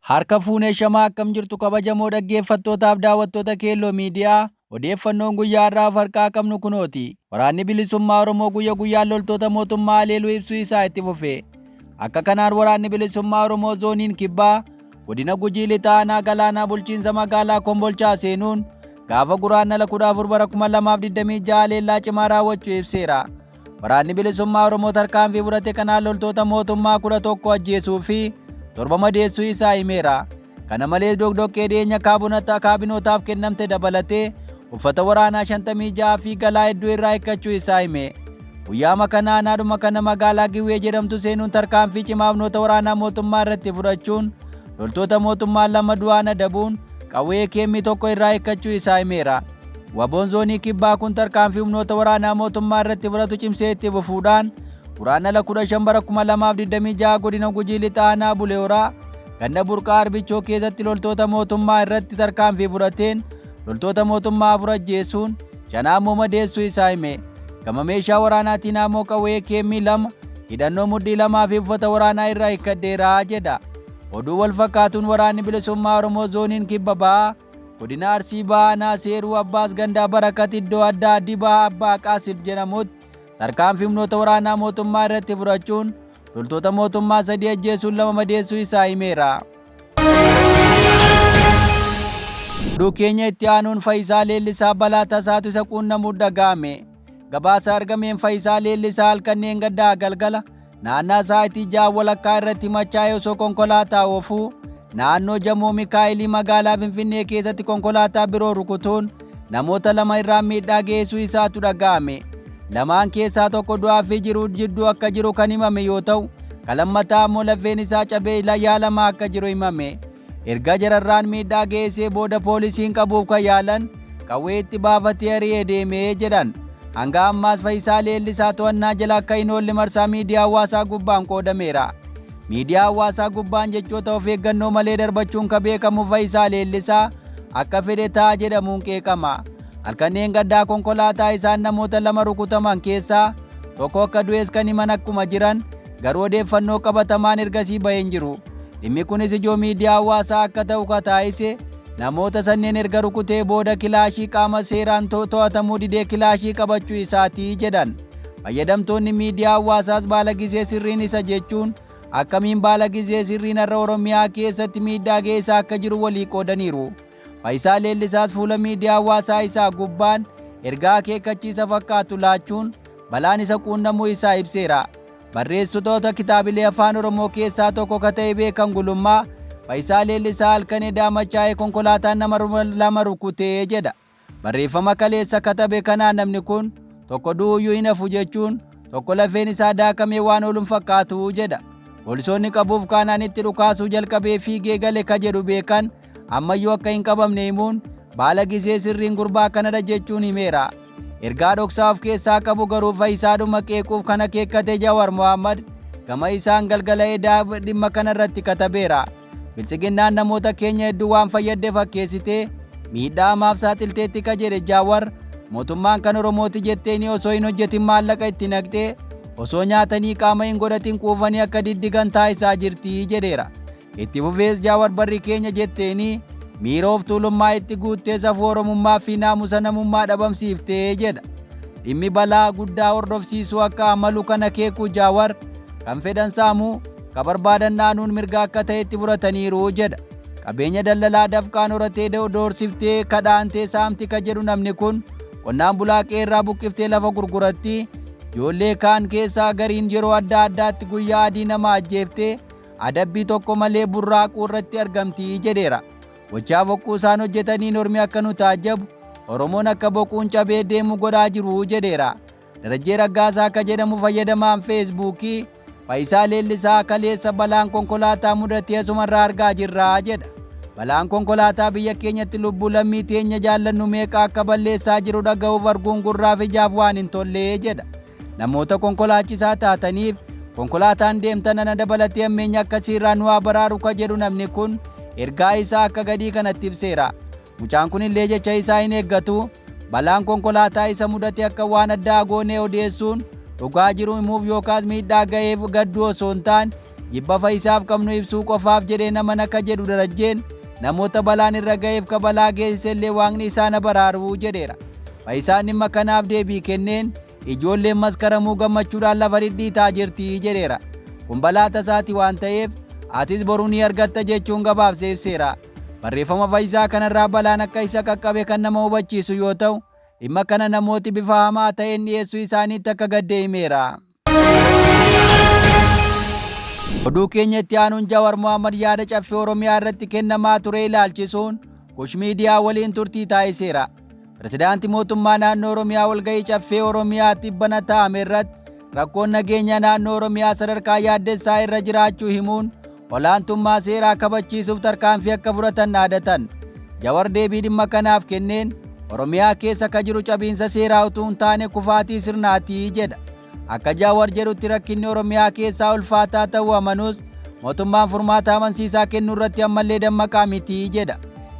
Harka fuunee shamaa akkam jirtu kabajamoo dhaggeeffattootaaf daawwattoota Keelloo Miidiyaa odeeffannoon guyyaa har'aa of harkaa qabnu kunooti. Waraanni Bilisummaa Oromoo guyya guyyaan loltoota mootummaa haleeluu ibsuu isaa itti fufe. Akka kanaan Waraanni Bilisummaa Oromoo Zooniin Kibbaa godina Gujii Lixaa Aanaa Galaanaa bulchiinsa magaalaa Kombolchaa seenuun gaafa Guraandhala 14 bara 2026 haleellaa cimaa raawwachuu ibseera. Waraanni Bilisummaa Oromoo tarkaanfii fudhate kanaan loltoota mootummaa 11 ajjeesuu fi 7 madeessuu isaa himeera. Kana malees doqdoqqee dhiyeenya kaabinootaaf kennamte dabalatee uffata waraanaa 56 fi galaa hedduu irraa hiikkachuu isaa hime. Guyyaama kana aanaadhuma kana magaalaa Giwwee jedhamtu seenuun tarkaanfii cimaa humnoota waraanaa mootummaa irratti fudhachuun loltoota mootummaa 2 du'aan adabuun qawwee keemmii 1 irraa hiikkachuu isaa himeera. Waboon zoonii kibbaa kun tarkaanfii humnoota waraanaa mootummaa irratti fudhatu cimsee itti fufuudhaan Guraandhala 15 bara 2026 godina Gujii Lixaa Aanaa Bulee Horaa ganda Burqaa Arbichoo keessatti loltoota mootummaa irratti tarkaanfii fudhateen loltoota mootummaa 4 ajjeesuun 5 ammoo madeessuu isaa hime. Gama meeshaa waraanaatiin ammoo qawwee keemmii 2, hidhannoo mudhii 2 fi uffata waraanaa irraa hiikkadheera jedha. Oduu wal fakkaatuun Waraanni Bilisummaa Oromoo zooniin kibba bahaa godina Arsii Bahaa Aanaa Seeruu Abbaas Gandaa Barakat iddoo addaa Dibaa Abbaa Qaasim jedhamutti tarkaanfii humnoota waraanaa mootummaa irratti fudhachuun loltoota mootummaa 3 ajjeesuun 2 madeessuu isaa himeera. Oduu keenya itti aanuun Fayisaa Leellisaa balaa tasaatu isa quunnamuun dhaga'ame. Gabaasa argameen Fayisaa Leellisaa halkan dheengaddaa galgala naannaa sa'aatii 6 walakkaa irratti machaa'ee osoo konkolaataa oofuu naannoo Jamoo Mikaa'elii magaalaa Finfinnee keessatti konkolaataa biroo rukutuun namoota 2 irraan miidhaa geessuu isaatu dhaga'ame. Lamaan keessaa tokko du'aa fi jiruu jidduu akka jiru kan himame yoo ta'u, kan lammataa ammoo lafeen isaa cabee yaalamaa akka jiru himame. Erga jararraan miidhaa geessee booda poolisiin qabuuf kan yaalan qawwee itti baafatee ari'ee deemee jedhan. Hanga ammaas Fayisaa Leellisaa to'annaa jala akka hin oolle marsaa miidiyaa hawaasaa gubbaan qoodameera. Miidiyaa hawaasaa gubbaan jechoota of eeggannoo malee darbachuun ka beekamu Fayisaa Leellisaa akka fedhe ta'a jedhamuun qeeqama. Halkan dheengaddaa konkolaataa isaan namoota 2 rukutaman keessaa tokko akka du'es kan himan akkuma jiran garuu odeeffannoo qabatamaan ergasii bahee hin jiru. Dhimmi kunis ijoo miidiyaa hawaasaa akka ta'u ka taasise namoota sanneen erga rukutee booda kilaashii qaama seeraan to'atamuu didee kilaashii qabachuu isaatii jedhan. Fayyadamtoonni miidiyaa hawaasaas baala gizee sirriin isa jechuun akkamiin baala gizee sirriin har'a Oromiyaa keessatti miidhaa geessaa akka jiru walii qoodaniiru. Fayisaa Leellisaas fuula miidiyaa hawaasaa isaa gubbaan ergaa akeekkachiisa fakkaatu laachuun balaan isa quunnamuu isaa ibseera. Barreessitoota kitaabilee afaan Oromoo keessaa tokko ka ta'e Beekan Gulummaa Fayisaa Leellisaa halkan edaa machaa'ee konkolaataan nama 2 rukutee jedha. Barreeffama kaleessa katabe kanaan namni kun tokko du'uyyuu hin hafu jechuun tokko lafeen isaa daakamee waan ooluun fakkaatu jedha. Poolisoonni qabuuf kaanaan itti dhukaasuu jalqabee fiigee gale ka jedhu Beekan ammayyuu akka hin qabamne himuun baala gizee sirriin gurbaa kanadha jechuun himeera. Ergaa dhoksaa of keessaa qabu garuu Fayisaadhuma qeequuf kan akeekkate Jawar Mohaammed gama isaan galgala edaa dhimma kanarratti katabeera. Biltsiginnaan namoota keenya hedduu waan fayyadde fakkeessitee miidhaa hamaaf saaxilteetti ka jedhe Jawar mootummaan kan Oromooti jetteeni osoo hin hojjetin maallaqa itti naqxee osoo nyaatanii qaama hin godhatin quufanii akka diddigan taasisaa jirti jedheera. Itti fufees Jawar barri keenya jetteeni miira of tuulummaa itti guuttee safuu Oromummaa fi naamusa namummaa dhabamsiiftee jedha. Dhimmi balaa guddaa hordofsiisuu akka amalu kan akeeku Jawar kan fedhan saamuu ka barbaadan dhaanuun mirga akka ta'etti fudhataniiru jedha. Qabeenya daldalaa dafqaan horatee doorsiftee kadhaantee saamti ka jedhu namni kun qonnaan bulaa qeerraa buqqiftee lafa gurguratti ijoollee kaan keessaa gariin yeroo adda addaatti guyyaa adii nama ajjeeftee adabbii tokko malee burraaquu irratti argamti jedheera. Gochaa boqquu isaan hojjetaniin ormi akka nu taajjabu Oromoon akka boquun cabee deemu godhaa jiru jedheera. Darajjee Raggaasaa akka jedhamu fayyadamaan Feesbuukii Fayisaa Leellisaa kaleessa balaan konkolaataa mudatee asumarraa argaa jirra jedha. Balaan konkolaataa biyya keenyatti lubbuu lammii teenya jaallannu meeqa akka balleessaa jiru dhaga'uuf arguun gurraaf ijaaf waan hin tolle jedha. Namoota konkolaachisaa taataniif konkolaataan deemtan ana dabalatee hammeenya akkasiirraa nu haa baraaru ka jedhu namni kun ergaa isaa akka gadii kanatti ibseera. Mucaan kun illee jecha isaa hin eeggatu. Balaan konkolaataa isa mudate akka waan addaa goonee odeessuun dhugaa jiru himuuf yookaas miidhaa ga'eef gadduu osoo hin taane Jibba Fayisaaf qabnu ibsuu qofaaf jedhee namana ka jedhu Darajjeen namoota balaan irra ga'eef ka balaa geessise illee Waaqni isaan ha baraaru jedheera. Fayisaan dhimma kanaaf deebii kenneen ijoolleen Maskaramuu gammachuudhaan lafa dhidhiitaa jirti jedheera. Kun balaa tasaati waan ta'eef atis boru ni argatta jechuun gabaabsee ibseera. Barreeffama Fayisaa kanarraa balaan akka isa qaqqabe kan nama hubachiisu yoo ta'u, dhimma kana namooti bifa hamaa ta'een dhiyeessuu isaaniitti akka gadde himeera. Oduu keenya itti aanuun Jawar Mohaammed yaada Caffee Oromiyaa irratti kennamaa ture ilaalchisuun Kush Miidiyaa waliin turtii taasiseera. Pirezidaantii mootummaa naannoo Oromiyaa walgahii Caffee Oromiyaa tibbana taa'ame irratti rakkoon nageenya naannoo Oromiyaa sadarkaa yaaddessaa irra jiraachuu himuun olaantummaa seeraa kabachiisuuf tarkaanfii akka fudhatan dhaadatan. Jawar deebii dhimma kanaaf kenneen Oromiyaa keessa ka jiru cabiinsa seeraa utuu hin taane kufaatii sirnaati jedha. Akka Jawar jedhutti rakkinni Oromiyaa keessaa ulfaataa ta'uu amanus mootummaan furmaata amansiisaa kennuu irratti ammallee dammaqaa miti jedha.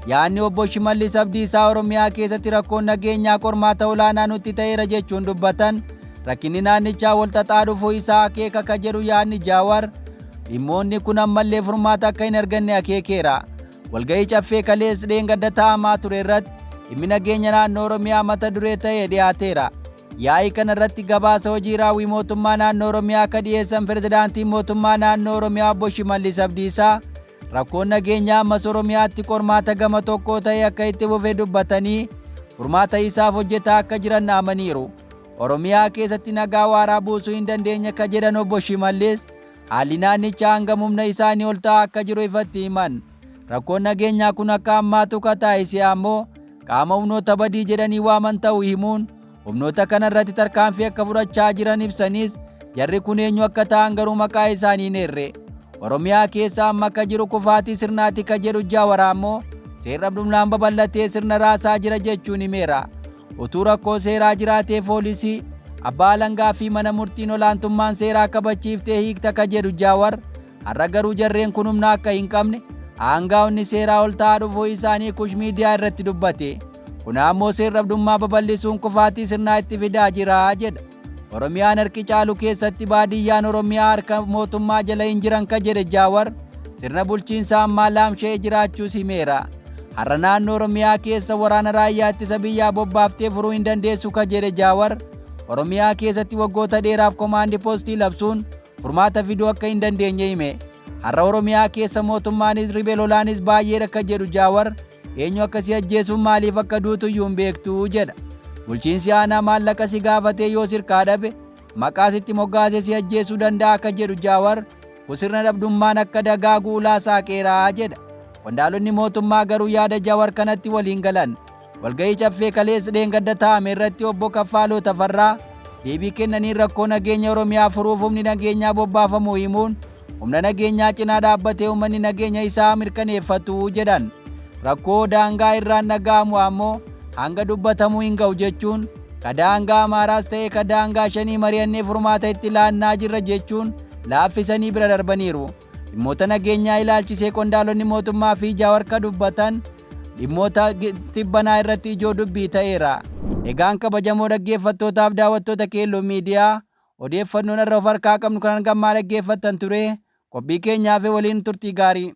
Yaadni obbo Shimallis Abdiisaa Oromiyaa keessatti rakkoon nageenyaa qormaata olaanaa nutti ta'eera jechuun dubbatan rakkinni naannichaa walxaxaa dhufuu isaa akeeka ka jedhu yaadni Jawar dhimmoonni kun ammallee furmaata akka hin arganne akeekeera. Walgahii Caffee kalees dheengadda taa'amaa ture irratti dhimmi nageenya naannoo Oromiyaa mata duree ta'ee dhiyaateera. Yaa'ii kana irratti gabaasa hojii raawwii mootummaa naannoo Oromiyaa akka dhiyeessan pirezidaantiin mootummaa naannoo Oromiyaa obbo Shimallis Abdiisaa rakkoon nageenyaa ammas Oromiyaatti qormaata gama tokkoo ta'ee akka itti fufe dubbatanii furmaata isaaf hojjetaa akka jiran dhaamaniiru. Oromiyaa keessatti nagaa waaraa buusuu hin dandeenye ka jedhan obbo Shimallis haalli naannichaa hangam humna isaanii ol ta'aa akka jiru ifatti himan. Rakkoon nageenyaa kun akka hammaatu ka taasise ammoo qaama humnoota badii jedhanii waaman ta'uu himuun humnoota kana irratti tarkaanfii akka fudhachaa jiran ibsanis jarri kun eenyu akka ta'an garuu maqaa isaanii hin eerre. Oromiyaa keessa amma akka jiru kufaatii sirnaati ka jedhu Jawar ammoo seer-dhabdummaan babal'atee sirna raasaa jira jechuun himeera. Utuu rakkoo seeraa jiraatee poolisii, abbaa alangaa fi mana murtiin olaantummaan seeraa kabachiiftee hiikta ka jedhu Jawar har'a garuu jarreen kun humna akka hin qabne aangaa'onni seeraa ol ta'aa dhufuu isaanii Kush Miidiyaa irratti dubbate. Kun ammoo seer-dhabdummaa babal'isuun kufaatii sirnaa itti fidaa jira jedha. Oromiyaan harki caalu keessatti baadiyyaan Oromiyaa harka mootummaa jala hin jiran ka jedhe Jawar sirna bulchiinsa ammaa laamsha'ee jiraachuus himeera. Har'a naannoo Oromiyaa keessa waraana raayyaa ittisa biyyaa bobbaaftee furuu hin dandeessu ka jedhe Jawar Oromiyaa keessatti waggoota dheeraaf komaandi poostii labsuun furmaata fiduu akka hin dandeenye hime. Har'a Oromiyaa keessa mootummaanis riphee lolaanis baay'eedha ka jedhu Jawar eenyu akka si ajjeesuun maaliif akka duutu iyyuu hin beektu jedha. Bulchiinsi aanaa maallaqa si gaafatee yoo sirkaa dhabe maqaa sitti moggaasee si ajjeesuu danda'a akka jedhu Jawar kun sirna dhabdummaan akka dagaagu ulaa saaqeeraa jedha. Qondaalonni mootummaa garuu yaada Jawar kanatti waliin galan. Walgahii Caffee kaleessa dheengadda taa'ame irratti obbo Kaffaaloo Tafarraa deebii kennaniin rakkoo nageenya Oromiyaa furuuf humni nageenyaa bobbaafamuu himuun humna nageenyaa cinaa dhaabbatee uummanni nageenya isaa mirkaneeffatu jedhan. Rakkoo daangaa irraan dhaga'amu ammoo hanga dubbatamuu hin ga'u jechuun ka daangaa Amaaraas ta'e ka daangaa shanii mari'annee furmaata itti laannaa jirra jechuun laaffisanii bira darbaniiru. Dhimmoota nageenyaa ilaalchisee qondaalonni mootummaa fi Jawar ka dubbatan dhimmoota tibbanaa irratti ijoo dubbii ta'eera. Egaan kabajamoo dhaggeeffattootaaf daawwattoota Keelloo Miidiyaa odeeffannoon irra of harkaa qabnu kan hangammaa dhaggeeffattan ture qophii keenyaaf waliin turtii gaarii.